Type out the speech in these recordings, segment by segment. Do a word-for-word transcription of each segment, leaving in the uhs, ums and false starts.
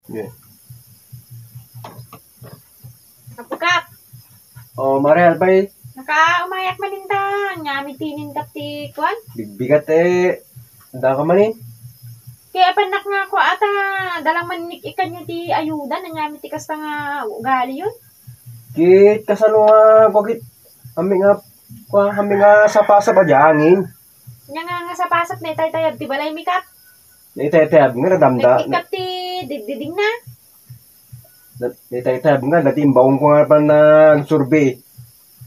Yeah. Apo Kap. O, Mare, Albay. Naka, umayak manen ta. Ania met inin Kap ti kuan? Bigbigat, eh. Daka manen. Kaya panak nga kua ata, dalang manik ikanyo ti ayuda, ania met ti kasta nga ugali yun? Ket kasano nga, kua ket, amin nga, kua, amin nga sapasap a di angin. Ania nga, nga sapasap, naitaytayab ti balay mi Kap. Naitaytayab nga, nadamda. Nag-ikkat ti dididing na. Na-, naitaytayab nga, dati imbaon ko nga pan nagsurvey.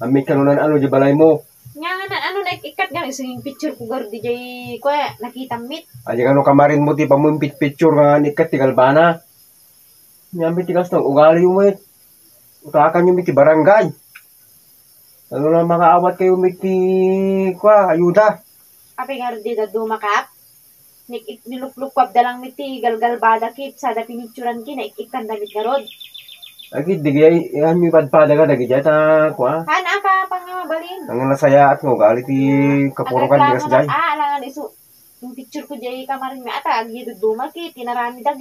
Amin kano nan ano, di balay mo. Ania nga nan ano, nag-ikkat nga, isu yung picture ko gardi jay, kua, nakita met. Ania kano kamarin mo ti pamumpit picture nga nikkat ti galbana. Ania met ti kasta nga ugali yo met. Utakan yo met ti barangay. Ano lang makaawat kayo met ti, kua, ayuda. Apay nga di dadduma Kap? Nik-, ik-, niluklukwab da lang met ti galgalbada ket sada pinicturan ket naik-ikkan da met ngarud. Agid, di gayay, yan mi padpada ka, dagijay ta, kua. Han, aka, pangabalin. Ang nasayaat nga ugali ti kapurukan. Agreklamo dikas jay. Ah, alangan isu. Yung picture ko jay kamarin nga ata, agid dadduma ket, tinaramid da,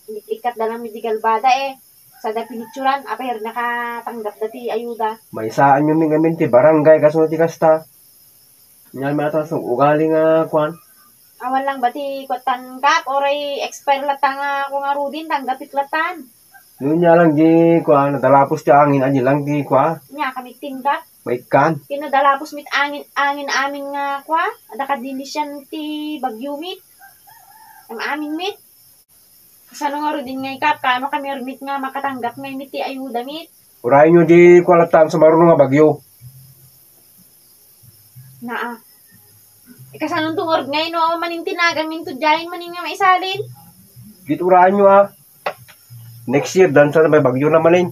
ikkat da lang met ti galbada eh. Sada pinicturan, apay, nakatanggap da ti ayuda. Maysaan yo mi ngamin ti barangay, kaso ti kasta. Ania met ata so ugali nga kuan. Awan lang ba ti kuan Kap, uray expire latta nga kua ngaruden, tanggapek lattan. No ania lang di kua, nadalapos ti angin, ania lang di kua. Ania kami tinggap. Maikkan. Kinadalapos met angin, angin amin nga kua, adda kadilisian ti bagyo met. Am amin met. Kasano ngaruden ngay Kap, kaano kami met nga makatanggap ngay met ti ayuda met? Urayen yo di kua latta sumaruno nga bagyo. Naa. Eh, kasano to ngarud ngay no manin tinagan min to diay manin nga maisalin? Ket urayen yo a. Next year, dansa na may bagyo na manin.